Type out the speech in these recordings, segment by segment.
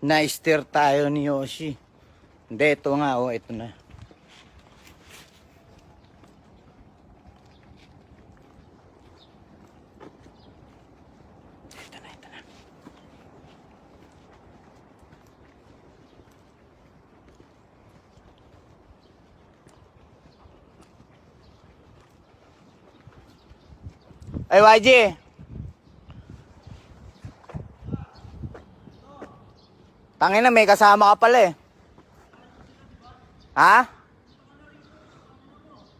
Na-steer tayo ni Yoshi. Hindi, ito nga, oh, ito na. Ito na, ito na. Ay, YG! Tangina, may kasama ka pala eh. Ha?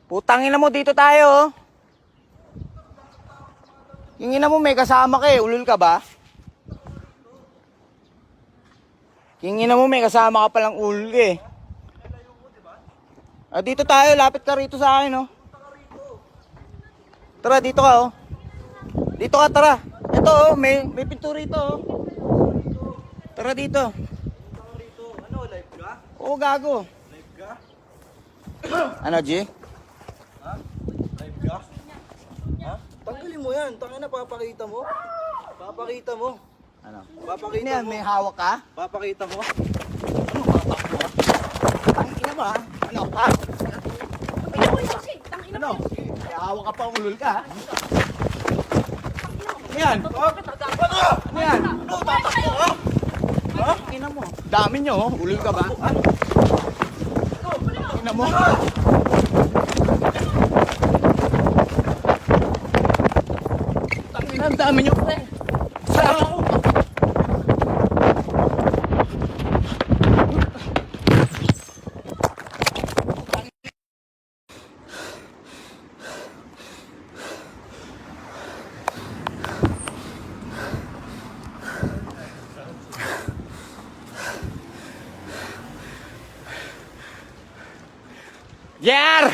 Putang ina mo, dito tayo oh. Yung ina mo, may kasama ka eh. Ulol ka ba? Yung ina mo, may kasama ka palang ulol ka eh. Ah, dito tayo, lapit ka rito sa akin oh. Tara, dito ka oh. Dito ka, tara. Ito oh, may pinto rito oh. Tara dito. Ano, live ka? Oo, gago. Live ka? Ano, G? Ha? Live ka? Ha? Tanggalin mo yan. Tangina na, papakita mo. Papakita mo. Ano? Papakita Ano yan, mo. may hawak ka? Papakita mo. Ano, tatakbo ka? Tangina mo ha? Ano, ha? Ano? May hawak ka pa, ulol ka ha? Ano yan? Ano yan? Ano, tatakbo ka? Ha? Ina mo. Dami nyo, oh. Ulol ka ba? Ina mo. Tangina, ang dami nyo, pre. Sarap ako. JR!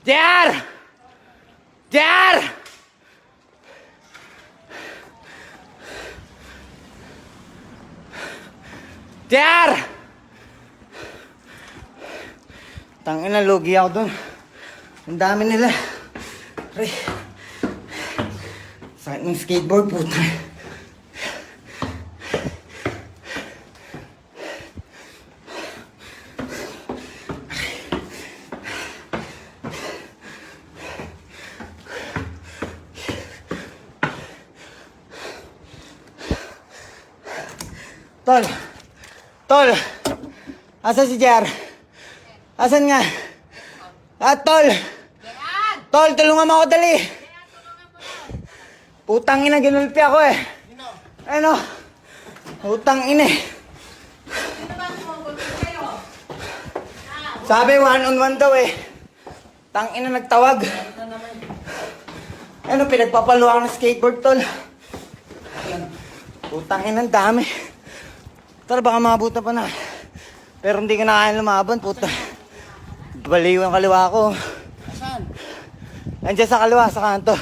JR! JR! JR! Tangina, lugi ako dun. Ang dami nila. Aray. Sakit ng skateboard, puta. Tol! Tol! Asan si JR? Asan nga? Ah, tol! Tol, tulungan mo ako dali! Putang ina, ginulpi ako eh. Ano? Putang ina eh. Sabi, one on one daw eh. Tang ina, nagtawag. Ano, pinagpapaluwa ako ng skateboard, tol. Putang ina, ang dami. Tara, baka maabutan pa na. Pero hindi ko na kaya lumaban, puta. Baliw ang kaliwa ko. Saan? Nandiyan sa kaliwa, sa kanto.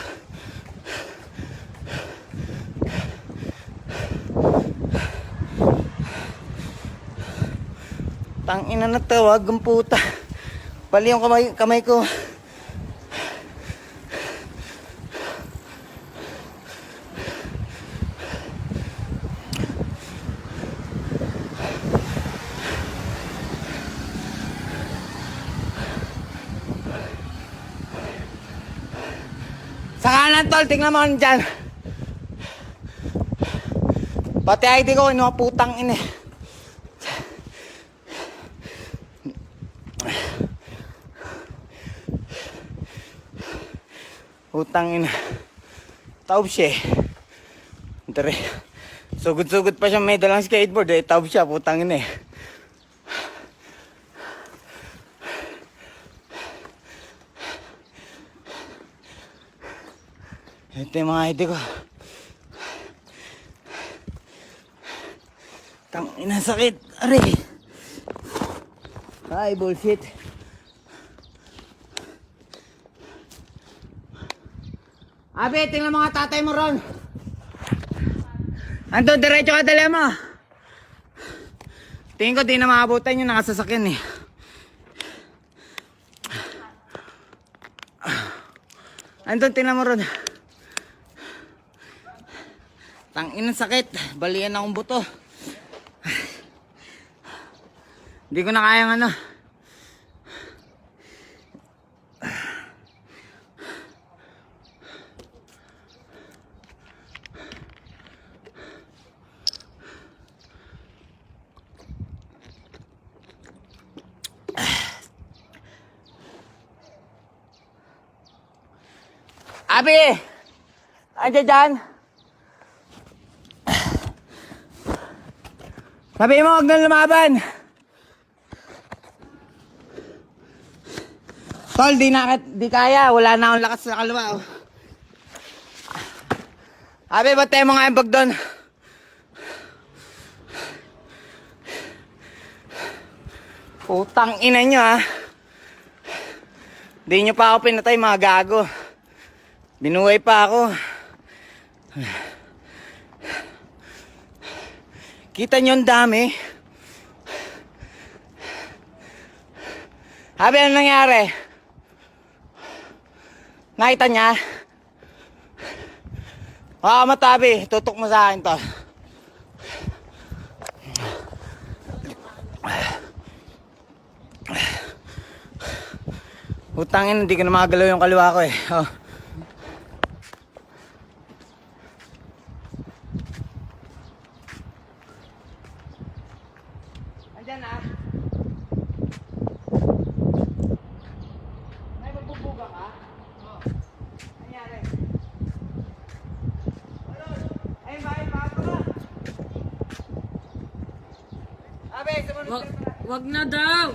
Tang ina na tawag ang puta. Bali yung kamay ko. Sa kanan, tol, tingnan mo ano dyan. Pati ID ko, kinuha putang ina eh. Putang ina. Taob siya eh. Dre. Sugod-sugod pa siya may dalang skateboard eh. Taob siya, putang ina eh. Ito yung mga ID ko. Tang ina sakit. Aray. Ay, bullshit. Abe, tingnan mga tatay mo ron. Andun, diretso ka dali mo. Tingin ko di na maabutan yung nakasasakyan eh. Andun, tingnan mo ron. Tangin ang sakit. Balian akong buto. Hindi ko na kayang ano. Abi! Andiyan dyan? Sabi mo, huwag na lumaban! Tol, di na, di kaya. Wala na akong lakas sa kaliwa. Oh. Abi, ba't tayo mga bag doon? Putang ina nyo, ah. Di nyo pa ako pinatay, mga gago. Binuhay pa ako. Kita nyo ang dami. Habi, ano nangyari? Nakita niya? Ah, matabi. Tutok mo sa akin to. Utangin, hindi ko na magalaw yung kaliwa ko eh. Oh. Andyan ah. May magbubuga ka? Oo. Nangyari? Ay, may bago ka. Abe, sumunod Wag, ka na. wag na daw!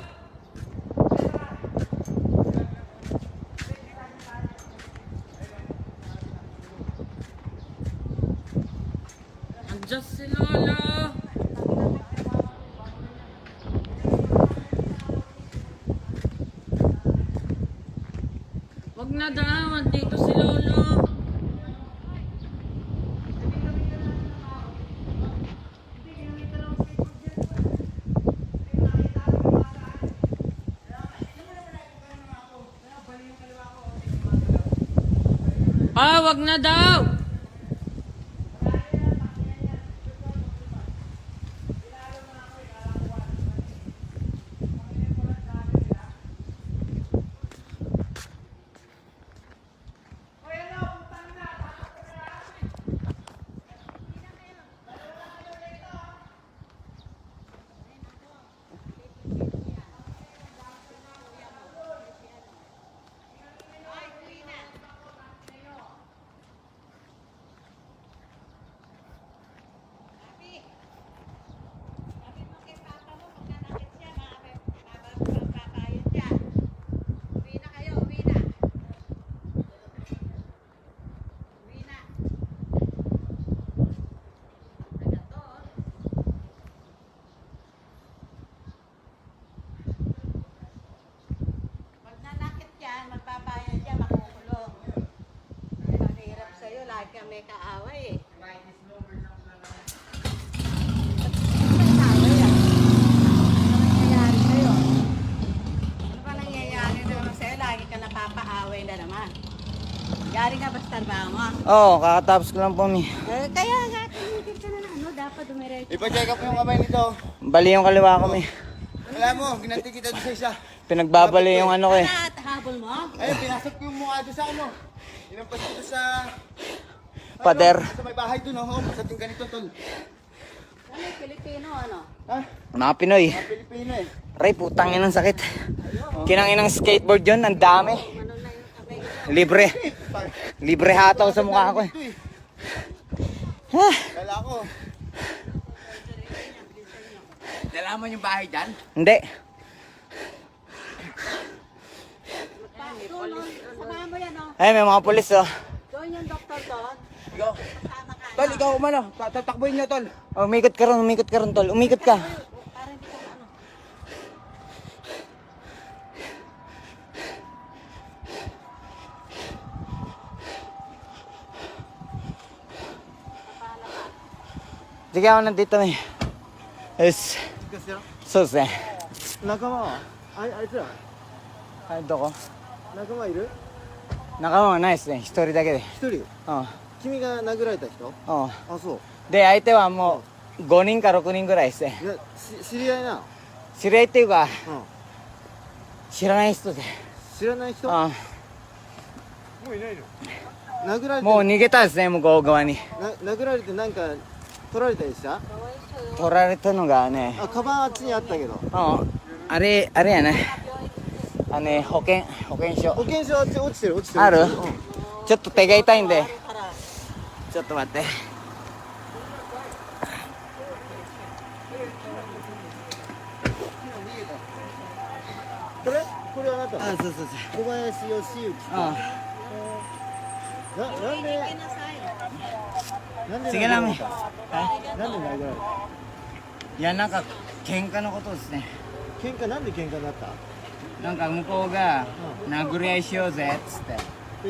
Andiyan si Lolo! Wag na daw, andito si Lolo. Ah, wag na daw! Sabi mo kay Papa mo, pagka nakit siya, mapapayod siya. Uwi na kayo, uwi na. Uwi na. Ano to? Oh? Pag nanakit yan, magbabayad yan, makukulong. Ang hirap sa'yo, lagi kang may kaaway eh. Nangyayari sa'yo? Ano ba nangyayari na naman sa'yo? Lagi ka napapaaway na naman. Yari ka ba sa trabaho mo? Oo, kakatapos ko lang po, mi. Eh, kaya nga, tumigil ka na na ano, dapat dumiretso. Ipa-check up mo yung kamay nito. Bali yung kaliwa ko, mi. Alam mo, ginanti kita doon sa isa. Pinagbabali yung ano ko eh. At habol mo? Ayun, pinasok ko yung mukha doon sa ano. Inampas ko doon sa... Pader. Ano, sa may bahay doon, oh. Basta yung ganito, tol. Ano, Pilipino, ano? Ha? Mga Pinoy. Mga Pilipino eh. Ray, putang inang sakit. Kinang inang skateboard yun, ang dami. Ano na yung kamay ko? Libre. Libre hataw sa mukha ko eh. Ito eh. Ah, Kala ko. Nalaman yung bahay dyan? hindi. Doon, oh, samahan mo yan, oh. Ay, may mga pulis oh. Doon yung doktor doon. Ikaw. Kasama ka. Tol, ikaw umano. Tatakbuhin niyo, tol. Oh, umikot ka ron, umikot ka ron, tol. Umikot ka. Para hindi ka ano. Sige, ako nandito eh. Yes. そうですね。仲間はああいつらはい、どこ仲間いる仲間はないですね。一人だけで。一人うん。うん。君が殴られた人あ、そう。で、相手はもう5人か6人ぐらいですね。いや、知り合いなの？知り合いっていうか、うん。知らない人で。知らない人。あ。殴られて。もう逃げたんですね、向こう側に。な殴られて、なんか取られたりした？取られたのがね。あ、カバンあっちにあったけど。うん、あれあれやね。あのね、保険証。保険証、あっち落ちてる、落ちてる。ある。落ちてる。うん。ちょっと手が痛いんで、ちょっと待って。これ、これあなたの？あ、そうそうそう。小林義行。あ。なんで、なんで次ラメ。殴られた？なんで殴られた？いや、なんか喧嘩のことですね。喧嘩？なんで喧嘩になった？なんか向こうが殴り合いしようぜっつって。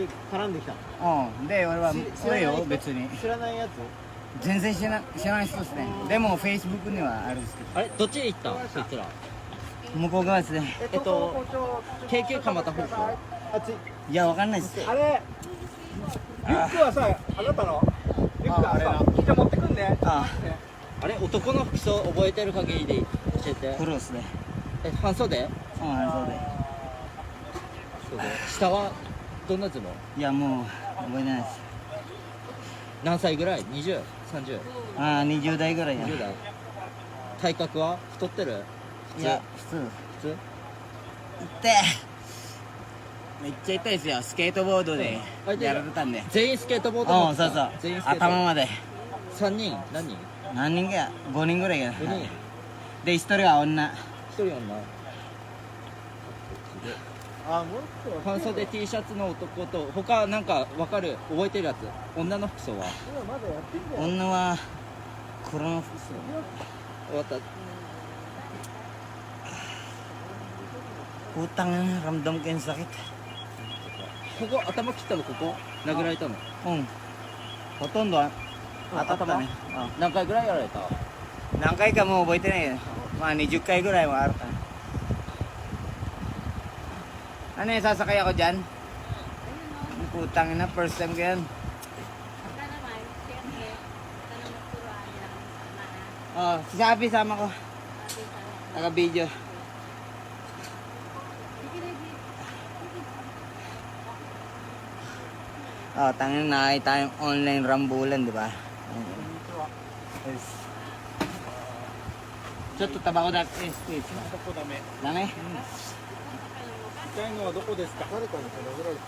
で、絡んできた？うん。で、俺は知知ら「おいない人？よ、別に」。知らないやつ？全然知らない人ですね。でも、フェイスブックにはあるんですけど。あれ、どっちへ行った、そいつら？向こう側ですね。京急蒲田方向？あっち。いや、わかんないです。あれ、リュックはさ、あなたのリュックあれな。じゃあ持ってくんね。あ。あれ、男の服装覚えてる限りで教えて。黒ですね。え、半袖？うん、そうで。袖、下はどんなズボン？いや、もう覚えてないです。何歳ぐらい？ 20?30? ああ、20代ぐらいや。 20代。体格は？太ってる？普通？いや、普通。普通。痛い。めっちゃ痛いですよ。スケートボードでやられたんで。全員スケートボード持うん、ってた？そうそう。全員スケート。頭まで。 3人？何人？何人か、5人ぐらいや。 5人。で、1人は女。 1人女。あ、もう一個。半袖 T シャツの男と、他なんか分かる、覚えてるやつ？女の服装は？今まだやってんだよ。女は黒の服装。終わった。 Putang ina, ramdam ko yung sakit. ここ頭切ったの？ここ殴られたの？うん、ほとんど当たったね。何回ぐらいやられた？うん、何回かもう覚えてないけど、まあ20回ぐらいはあるかな。 Ano yung sasakay ako dyan? Putang ina, first time ko yan. Baka naman, siyempre, ito naman turuan nila kami sama, ha? Oh, si Sabi, sama ko. Taga video. Oh, tangin na, nakita yung online rambulan, di ba? Yes. ちょっとタバコだけしていいですか？ここダメ。ダメ。痛いのはどこですか？誰かに殴られて。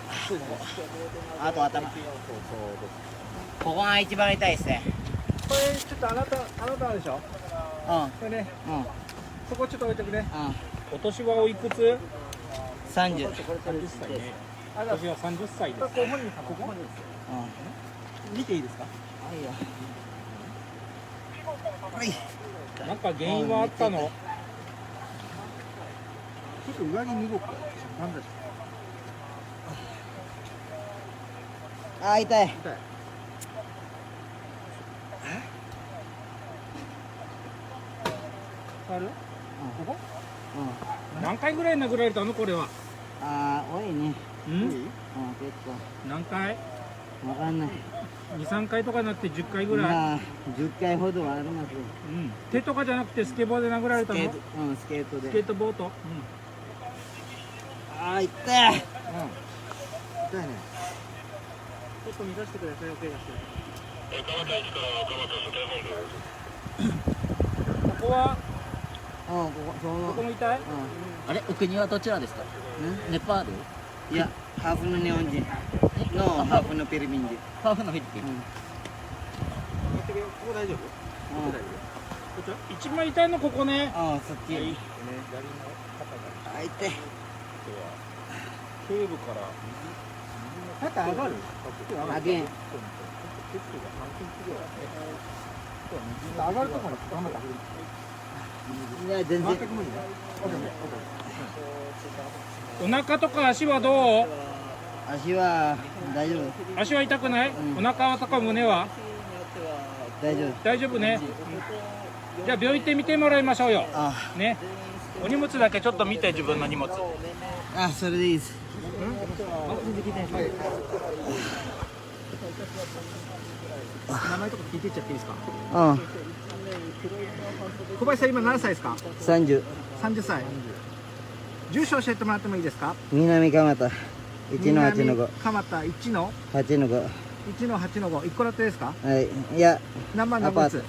あと頭。ここが一番痛いですね。これちょっとあなた、あなたでしょ？うん。これね。うん。そこちょっと置いてくね。うん。お年はおいくつ？ 30。 30歳ね。私は30歳です。ご本人様。ここ。うん。見ていいですか？いいよ。はい。なんか原因はあったの？ちょっと上着脱ごうか。なんだ。あー、痛い。痛い。触る？ここ。うん。何回ぐらい殴られたの、これは？あー、多いね。うん。うん、結構。何回？わかんない。 2、3回とかになって10回ぐらい？まあ、10回ほどはありますよ。うん。手とかじゃなくて、スケボーで殴られたの？スケート、うん、スケートスケーで。トボート。あー、痛い。痛いね。ちょっと見させてください。お怪我してる。ここは？うん、ここ、その。ここも痛い？うあれ、お国はどちらですか？ネパール？ん。いや、ハーフの日本人のハーフのフィリピン人。ハーフのフィリピン。うん。ここ大丈夫？うん。一番痛いのここね。あ、そっち。左のあ、痛い。肩頸部から。肩上がる？あげん。上がるところ頑張った。いや、全然。全く無理ね。オッケーオッケーオッケー。お腹とか足はどう？足は大丈夫。足は痛くない？お腹とか胸は？大丈夫。大丈夫ね。じゃあ、病院行って見てもらいましょうよ。あ。ね。お荷物だけちょっと見て、自分の荷物。あ、それでいいです。名前とか聞いていっちゃっていいですか？うん。小林さん、今何歳ですか？ 30。30歳。住所教えてもらってもいいですか？南蒲田1の8の南蒲田1の5、8の5。 1の8の5。一戸建てですか？はい。いや、何番アパー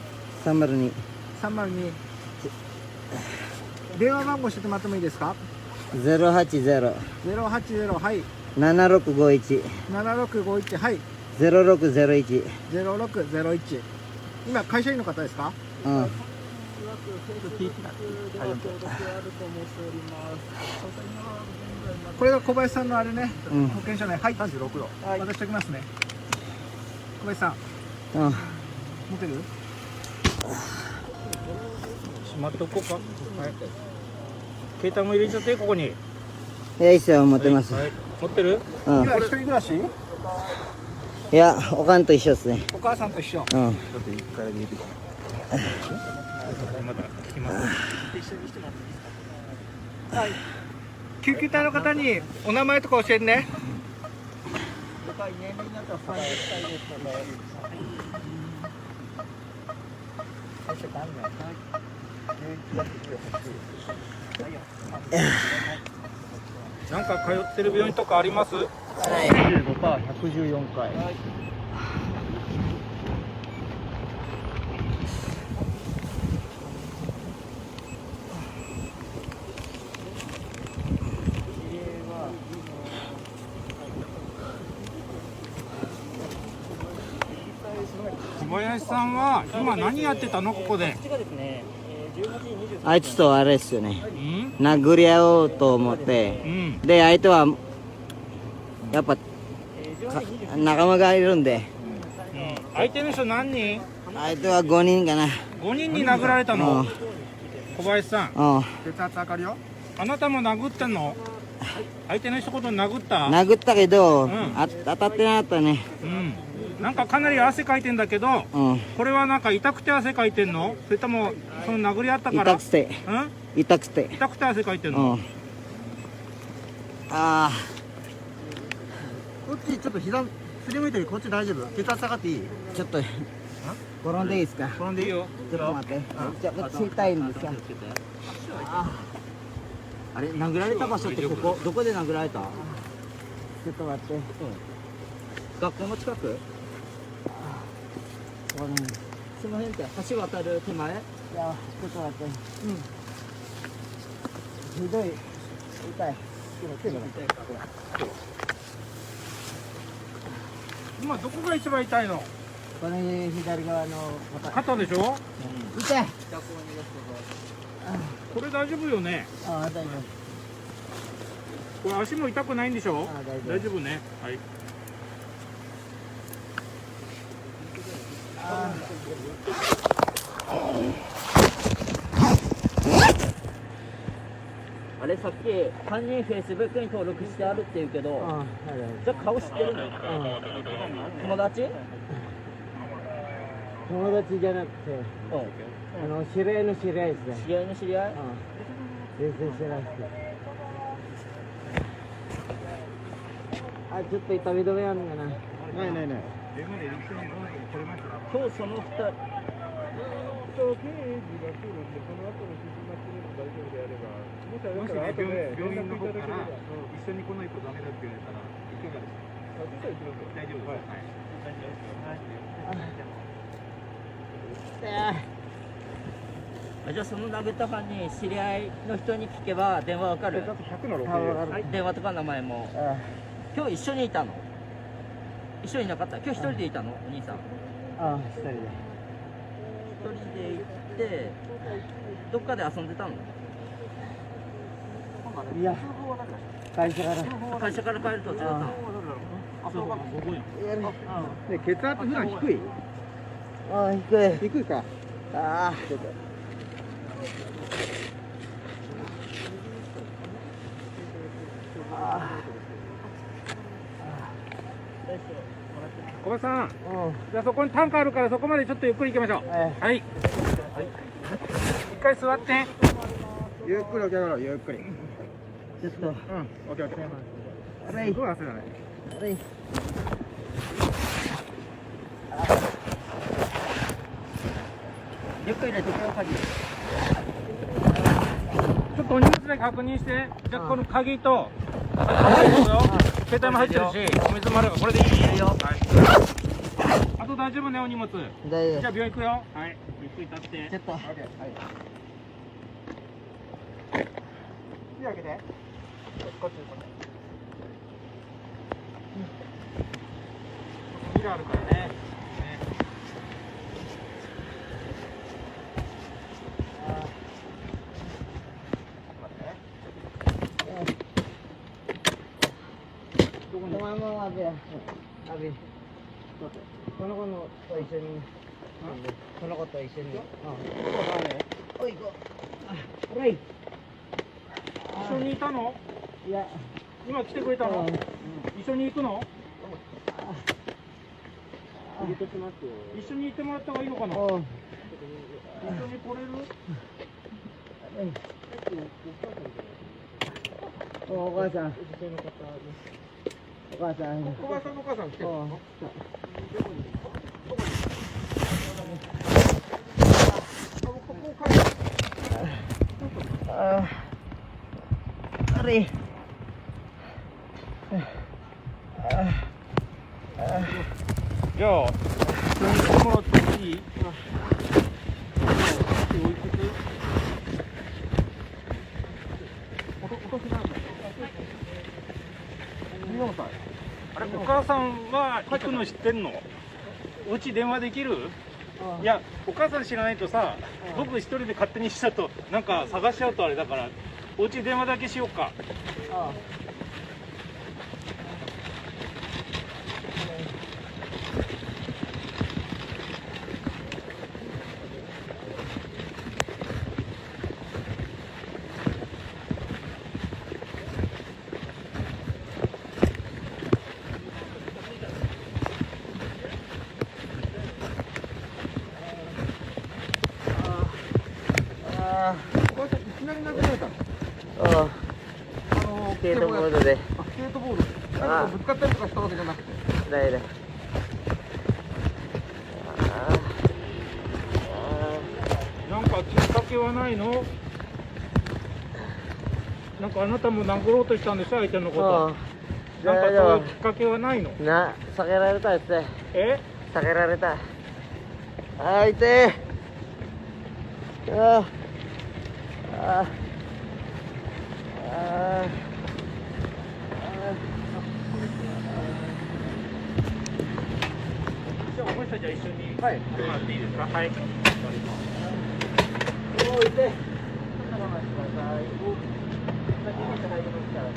何号室ト302。 302。電話番号教えてもらってもいいですか？ 080、 080、はい。 7651、 7651、はい。 0601。 0601。今会社員の方ですか？うん。これが小林さんのあれね、うん保険証ね。はい、36度。渡しておきますね。小林さん、うん。持てる？しまっとこうか。はい。携帯も入れちゃって、ここに。いや、いいっすよ、持ってます。はい。持ってる？うん。今一人暮らし？いや、おかんと一緒っすね。お母さんと一緒。うん。まだ聞きます。救急隊の方にお名前とか教えてね。なんか通ってる病院とかあります？ 95パー114回。小林さんは今何やってたの、ここで？あいつとあれっすよね。うん。殴り合おうと思って。で、相手は、やっぱ、仲間がいるんで、相手の人何人？相手は5人かな。 5人に殴られたうのん。小林さん。うん。血圧上がるよ。あなたも殴ったの？相手の人こと殴った？殴ったけど、んあ、当たってなかったね。うん。なんかかなり汗かいてんだけど、うん。これはなんか痛くて汗かいてんの？それともその殴り合ったから？痛くて、うん。痛くて。痛くて汗かいてんの？うん。ああ、こっちちょっと膝すりむいてる。こっち大丈夫？血圧下がっていい？ちょっと、転んでいいですか？転んでいいよ。ちょっと待って。ちょっと痛いんですか？あれ、殴られた場所ってここ？どこで殴られた？ちょっと待って。学校の近く？このその辺って橋渡る手前？いや、ちょっと待って。うん。ひどい。痛い。今どこが一番痛いの？この左側の肩。肩でしょ？痛い。これ大丈夫よね？ああ、大丈夫。これ足も痛くないんでしょ？あ、大丈夫。大丈夫ね。はい。あれ、さっき犯人フェイスブックに登録してあるって言うけど、ああ、はい。じゃあ顔知ってるの？友達？友達じゃなくて、知り合いの知り合いですね。知り合いの知り合い？うん。全然知らなくて。あ、ちょっと痛み止めあるのかな。ないないない。今日その二人。もしね、病院の方から一緒に来ないとダメだって言われたらいかがですか？大丈夫です。はい。あ、じゃあその殴った犯人知り合いの人に聞けば電話わかる？ 100のあ、わかる。電話とか名前も。あ今日一緒にいたの？一緒にいなかった？今日一人でいたの、お兄さん？あ、一人で。一人で行って、どっかで遊んでたの？いや、会社から。会社から帰る途中だったの？ね、血圧普段低い？ああ、低い。低いか。ああ。小林さん、うん。じゃあそこに担架あるから、そこまでちょっとゆっくり行きましょう。はい。はい。一回座って。ゆっくり起き上がろう、ゆっくり。ちょっと。うん、オッケーオッケー。はい。すごい汗だね。はい。ゆっくり入れてくよ、鍵。ちょっとお荷物だけ確認して。じゃあこの鍵と、携帯も入ってるし、お水もあるからこれでいいよ。はい。あと大丈夫ね、お荷物。大丈じゃあ病院行くよ。はい。ゆっくり立って。ちょっと。手開けて。こっちこっち。ミラーあるからね。ね。 Tumama mo, Abi, ah. Abi. この子のと一緒に。この子と一緒に。おい、こ。Aray. 一緒にいたの？いや、今来てくれたの？一緒に行くの？一緒に行ってもらった方がいいのかな？おう。一緒に来れる？お母さん。お母さん。小林さんのお母さん来てるの？ Ah. Aray. じゃあ一緒に来てもらってもいい？おいくつ？お年何歳？ 14歳。あれ、お母さんは行くの知ってんの？お家電話できる？いや、お母さん知らないとさ、僕一人で勝手にしたと、なんか探しちゃうとあれだから、お家電話だけしようか。小林さん、いきなり殴られたの？おう。スケートボードで。あ、スケートボードで。なんかぶつかったりとかしたわけじゃなくて。大丈夫。なんかきっかけはないの？なんかあなたも殴ろうとしたんでしょ、相手のこと。なんかそういうきっかけはないの？な、避けられたって。え？避けられた。あー、痛い。あーあーあー。じゃあ、お母さん、じゃあ一緒に来てもらっていいですか？はい。おー、痛い。ちょっと我慢してください。救急車入りますからね。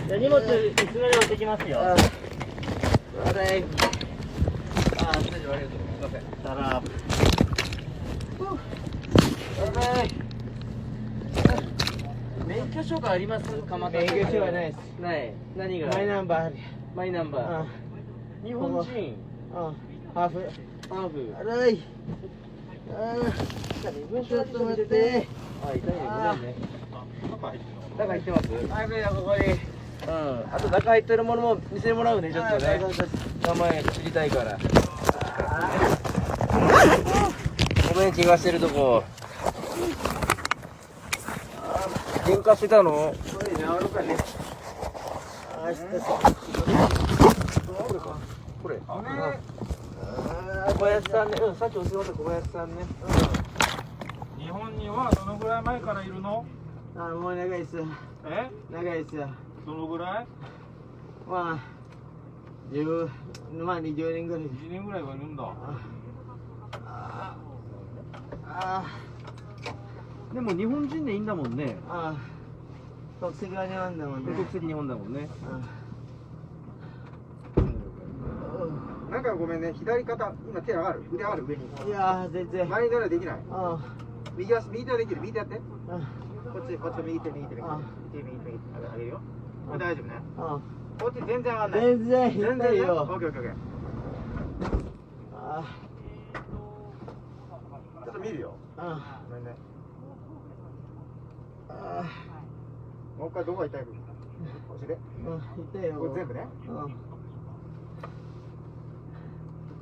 じゃあ荷物いつまで持ってきますよ。あれ。あ、大丈夫、ありがとう。すいません。 Sarap. Aray. 免許証があります？蒲田。免許証はないです。ない。何が？マイナンバーある。マイナンバあー。日本人？あ、ハーフ。ハーフ。 Aray. あー、ちょっと待って。あ、痛いね。ごめんね。中入ってます？あるよ、ここに。うん。あと中入ってるものも見せてもらうね、ちょっとね。名前知りたいから。ごめん、怪我してるとこ。喧嘩してたの？あ、知ってた。これ。小林さんね。うん、さっき教えてもらった小林さんね。日本にはどのぐらい前からいるの？あ、もう長いっすよ。え？長いっすよ。どのぐらい？まあ、10、まあ20年ぐらい。 1年ぐらいはいるんだ。あでも日本人でいいんだもんね。あ、あ、国籍は日本だもんね。国籍日本だもんね。なんかごめんね、左肩、今手上がる、腕上がる、上に。いやー、全然。前にならできない。あ右足、右手はできる、右手やって。あ、こっち、こっち、右手、右手、右あ手、右手、右手、上げるよ。これ大丈夫ね。あ、こっち全然上がんない。全然全然ね。痛いよ。オッケーオッケーオッケー。あちょっと見るよ。あ、ごめんね。あもう一回どこが痛いか教えて。あ、痛いよ。これ全部ね。うん。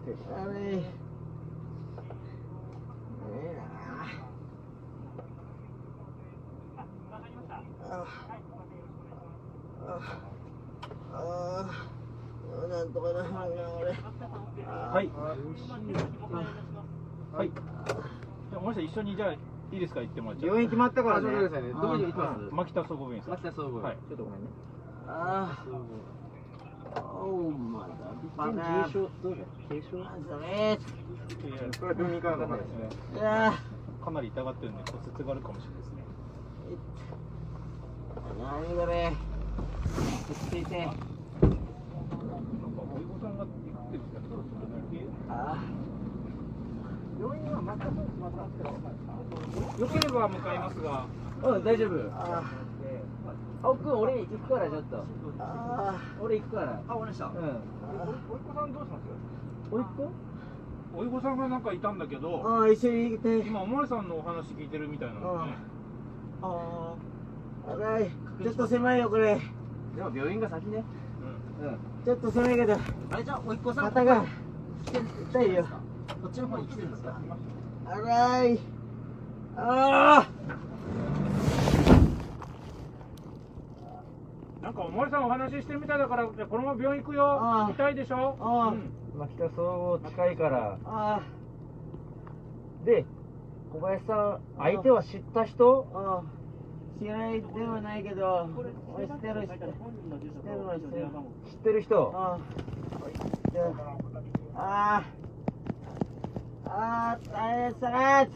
Aray. ああ、なんとかならんな、俺。はい。はい。じゃあ、もし一緒にじゃあいいですか、行ってもらっちゃって。病院決まったからね。どこに行きます？牧田総合病院さん。牧田総合。はい。ちょっとごめんね。ああ。おう、まだ。重症どうだ？軽症？ダメ。これは病院行かなかったですね。いやかなり痛がってるんで骨折があるかもしれないですね。何これ。落ち着いて。なんかおいごさんが行ってるんですか？あ病院は牧田総合決まったんですけど。よければ向かいますが。うん、大丈夫。あ。青くん、俺行くから、ちょっと。あ俺行くから。あ、わかりました。うん。おいっ子さんどうします？おいっ子？おいごさんがなんかいたんだけど、あ。ああ、一緒に行って。今おまわりさんのお話聞いてるみたいなのね。ああらい。ちょっと狭いよ、これ。あ。でも病院が先ね。うん。ちょっと狭いけど。あれじゃあ、おいっ子さん。肩が痛いよ。こっちの方に来てるんですか？あらい。ああ。なんかおまわりさんお話ししてるみたいだから、じゃあこのまま病院行くよ。ああ。痛いでしょ？ああ。うん。牧田総合近いから。あで、小林さん、相手は知った人？あ。ああ。知らないではないけど、俺知ってる、知ってる。知ってるの知ってる。知ってる人？ああ。ああ。ああ、大変さ。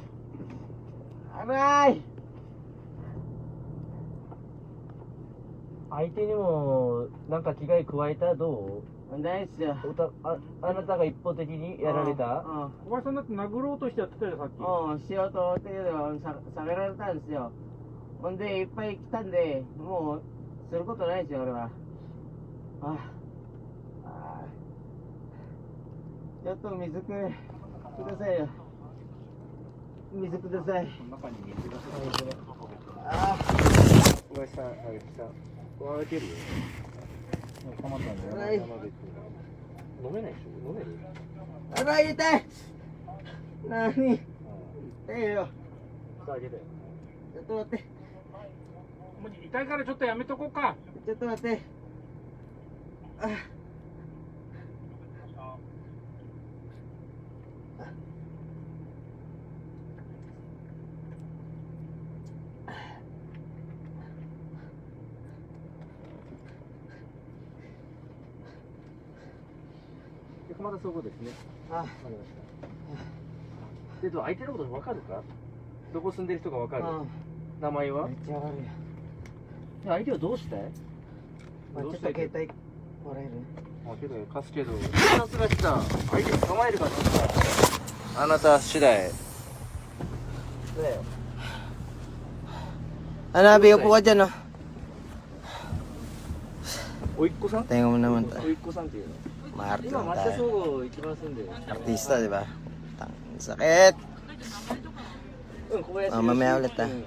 危ない。相手にもなんか危害加えた？どう？ないっすよ。おたああなたが一方的にやられた？うん。小林さんだって殴ろうとしてやってたよ、さっき。うん、しようと思ったけど、下げられたんですよ。ほんで、いっぱい来たんで、もう、することないですよ、俺は。ああ。ちょっと水くださいよ。水ください。中に水が入ってる。あ小林さん、林さん。こう開けるよ。あ。はい。飲めないでしょ？飲める？あら、痛い。なに。痛いよ。蓋開けて。ちょっと待って。もう痛いからちょっとやめとこうか。ちょっと待って。あ。で、駒田総合ですね。あ。わかりました。で、どう相手のことわかるか？どこ住んでる人かわかる？名前は？めっちゃわかるよ。相手はどうしたい？まあ、ちょっと携帯もらえる？あ、けど貸すけど。警察が来た。相手捕まえるかどうか。あなた次第。ねえ。 Ano, Abi, upo ka dyan, oh. おいっ子さん？ Tingnan mo naman おいっ子さんっていうの。 Maarte 今 lang 牧田 tayo. 総合行きますんで。 Artista, di ba? Tang sakit. うん、小林。 Oh, mamaya ulit, ah. うん。